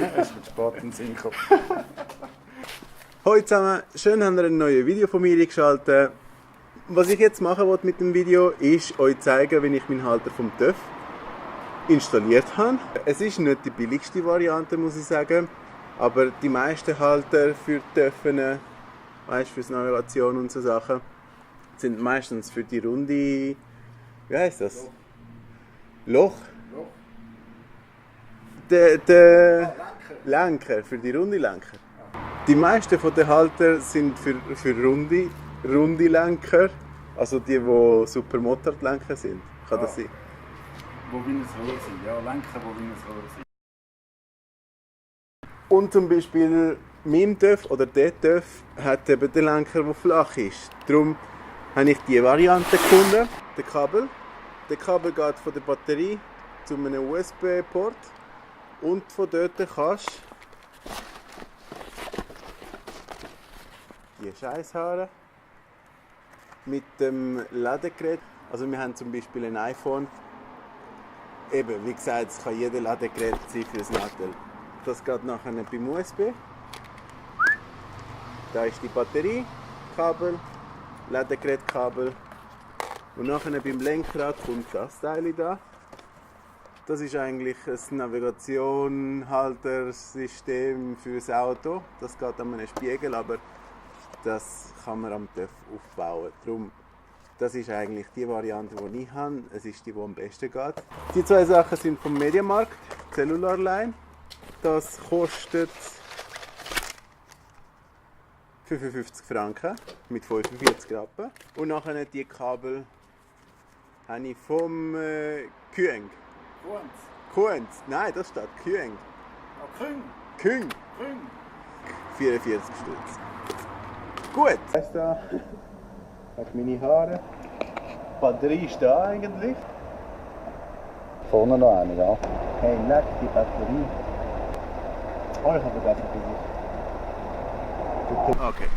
Es wird spät in den Sinn. Hallo zusammen, schön habt ihr ein neues Video von mir eingeschaltet. Was ich jetzt machen will mit dem Video, ist euch zeigen, wie ich meinen Halter vom TÜV installiert habe. Es ist nicht die billigste Variante, muss ich sagen, aber die meisten Halter für TÜV, weißt, für die Navigation und so Sachen, sind meistens für die runde, wie heisst das? Loch. Der Lenker, für die runde Lenker. Die meisten von den Halter sind für runde Lenker, also die Supermotard-Lenker sind. Kann das sein? Wo wie ein Rohr sind, ja, Lenker, wo wie ein Rohr sind. Und zum Beispiel mein TÜV oder der TÜV hat eben den Lenker, der flach ist. Darum habe ich diese Variante gefunden, den Kabel. Der Kabel geht von der Batterie zu einem USB-Port und von dort kannst du die Scheisshaare mit dem Ladegerät. Also wir haben zum Beispiel ein iPhone. Eben, wie gesagt, es kann jeder Ladegerät sein für das Nadel. Das geht nachher beim USB. Da ist die Batterie, Kabel, Ladegerätkabel. Und nachher beim Lenkrad kommt das Teil da. Das ist eigentlich ein Navigationshaltersystem für das Auto. Das geht an einem Spiegel, aber das kann man am TÜV aufbauen. Darum, das ist eigentlich die Variante, die ich habe. Es ist die am besten geht. Die zwei Sachen sind vom Mediamarkt, Cellularline. Das kostet 55 Franken mit 45 Rappen. Und nachher die Kabel habe ich vom Küeng. Kuenz? Nein, das steht Küeng. Ah, Küng. 44 Stutz. Gut. Das da hat meine Haare. Die Batterie ist da eigentlich. Vorne noch eine, ja. Hey, leck die Batterie. Oh, ich habe vergessen, wie sie. Okay.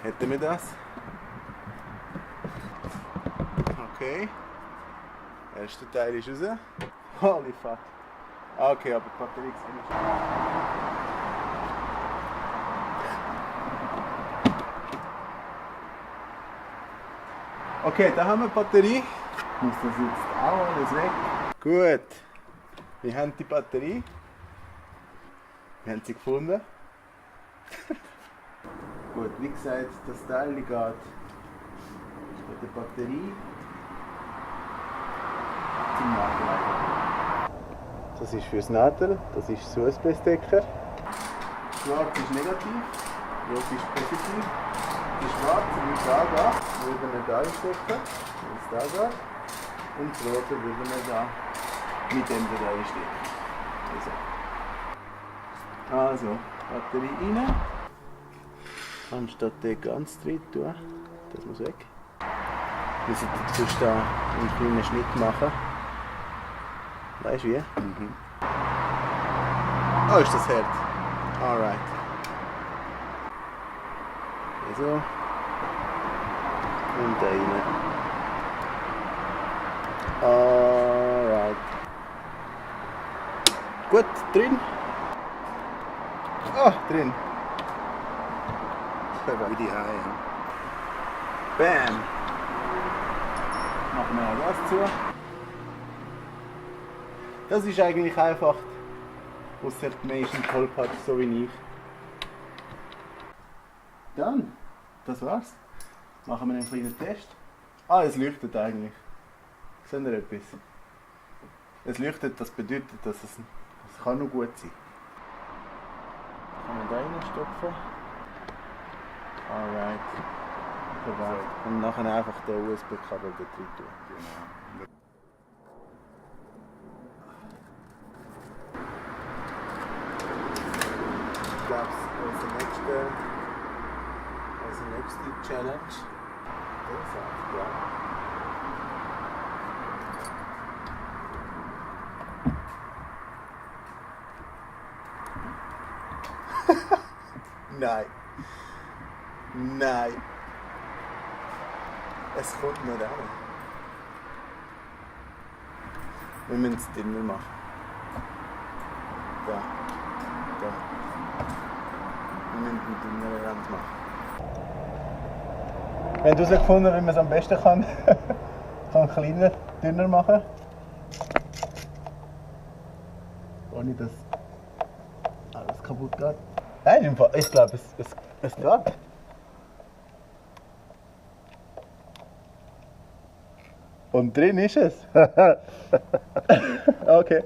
Hätten wir das? Okay. Der erste Teil ist raus. Holy fuck. Okay, aber die Batterie ist nicht. Okay, da haben wir die Batterie. Muss das jetzt auch alles weg? Gut. Wir haben die Batterie. Wir haben sie gefunden. Gut, wie gesagt, das Teil geht mit der Batterie zum Nadel. Das ist fürs Nadel, das ist das USB-Stecker. Schwarz ist negativ, rot ist positiv. Der schwarze würde da gehen, würde man da einstecken, wenn es da geht. Und das rote würde man da mit dem da einstecken. Also, Batterie rein. Anstatt den ganz drin tun, das muss weg. Wir sollten sonst da einen kleinen Schnitt machen. Weißt du wie? Oh, ist das Herz. Alright. So. Und da rein. Alright. Gut, drin. Ah, drin. Wie die Haie. Bam! Machen wir auch das zu. Das ist eigentlich einfach, ausser die meisten tollpatsch, so wie ich. Dann, das war's. Machen wir einen kleinen Test. Ah, es leuchtet eigentlich. Seht ihr etwas? Es leuchtet, das bedeutet, dass es kann noch gut sein. Kann man da reinstopfen? Alright. Perfekt. Und nachher einfach den USB-Kabel dort rein tun. Genau. Ich glaube, unsere nächste Challenge. Das sagt, ja. Nein. Nein. Es kommt nicht an. Wir müssen es dünner machen. Da. Wir müssen einen dünneren Rand machen. Wir haben herausgefunden, wie man es am besten kann kleiner, dünner machen. Ohne dass alles kaputt geht. Nein, ich glaube, es geht. Und drin ist es. Okay.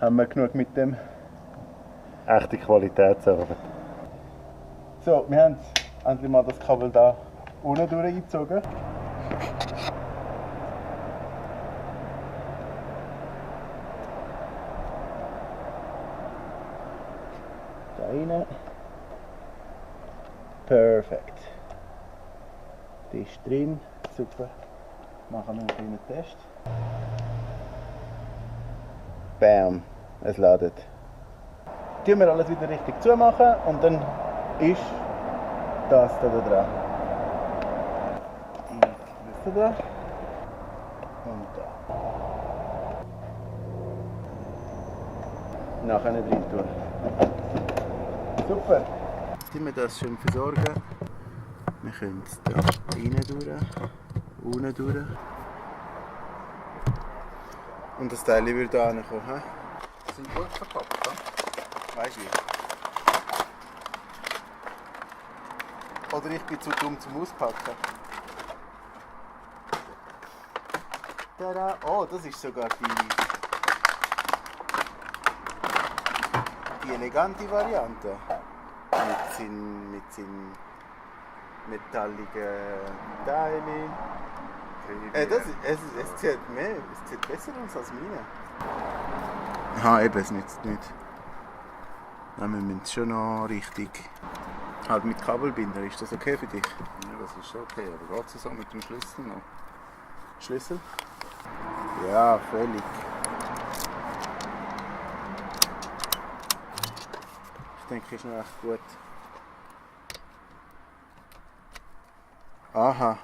Haben wir genug mit dem. Echte Qualitätsarbeit. So, wir haben endlich mal das Kabel da unten durchgezogen. Da rein. Perfekt. Die ist drin. Super. Machen wir einen kleinen Test. Bam. Es ladet. Tun wir alles wieder richtig zumachen und dann ist das da dran. Die Schlüssel da und da. Nachher nicht rein tun. Super. Jetzt tun wir das schön versorgen. Wir können es da rein durch, unten durch. Und das Teil würde da hinkommen. Die sind gut verpackt, oder? Weißt du wie? Oder ich bin zu dumm zum Auspacken. Tada! Oh, das ist sogar die elegante Variante. Mit seinen metalligen Teilen. Es sieht besser aus als meine. Aha, eben, es nützt nicht. Ja, wir müssen es schon noch richtig. Halt mit Kabelbinder, ist das okay für dich? Ja, das ist schon okay, aber geht es so mit dem Schlüssel noch? Schlüssel? Ja, völlig. Ich denke, ist noch echt gut. Aha.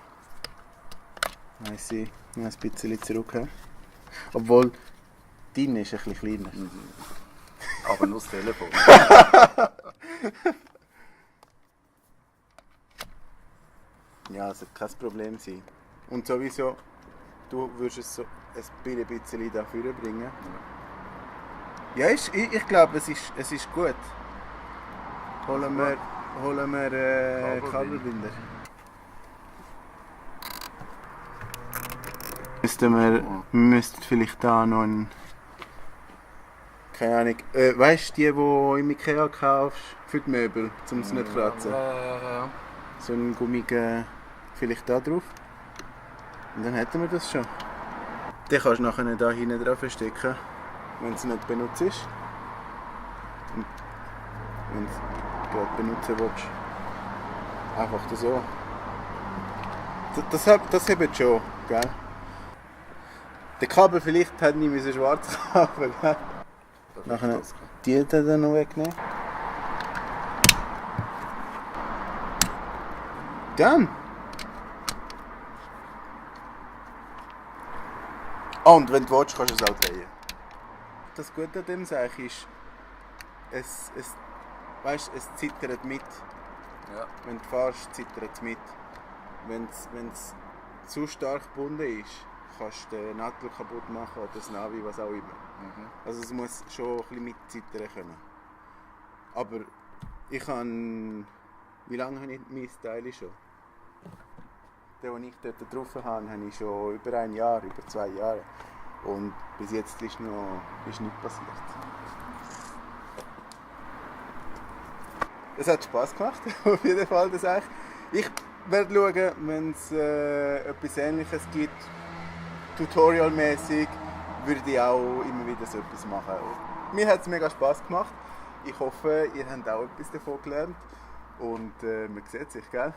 I see. Noch ein bisschen zurück. Obwohl, deine ist ein bisschen kleiner. Aber nur das Telefon. Ja, es wird kein Problem sein. Und sowieso, du würdest es so ein bisschen da vorne bringen. Ja, ich glaube, es ist gut. Holen wir Kabelbinder. Wir müssten vielleicht da noch einen... Keine Ahnung. Weißt du, die im Ikea kaufst für die Möbel, um es nicht zu kratzen? Ja. So einen gummigen, vielleicht da drauf. Und dann hätten wir das schon. Den kannst du nachher da hinten drauf verstecken, wenn es nicht benutzt ist. Und wenn du es gerade benutzen willst. Einfach so. Das hebt schon, gell? Der Kabel vielleicht hätte nicht schwarz kaufen, gell? Nachher die dann noch wegnehmen. Dann! Und wenn du willst, kannst du es auch drehen. Das Gute an dem Seich ist, es zittert mit. Ja. Wenn du fährst, zittert es mit. Wenn es zu stark gebunden ist, kannst du den Nattel kaputt machen oder das Navi, was auch immer. Also es muss schon ein bisschen mitzittern können. Aber ich habe... Wie lange habe ich mein Teil schon? Den ich dort drauf habe ich schon über ein Jahr, über 2 Jahre. Und bis jetzt ist nichts passiert. Es hat Spass gemacht, auf jeden Fall. Das eigentlich. Ich werde schauen, wenn es etwas Ähnliches gibt, tutorialmäßig, würde ich auch immer wieder so etwas machen. Mir hat es mega Spass gemacht. Ich hoffe, ihr habt auch etwas davon gelernt. Und man sieht sich, gell?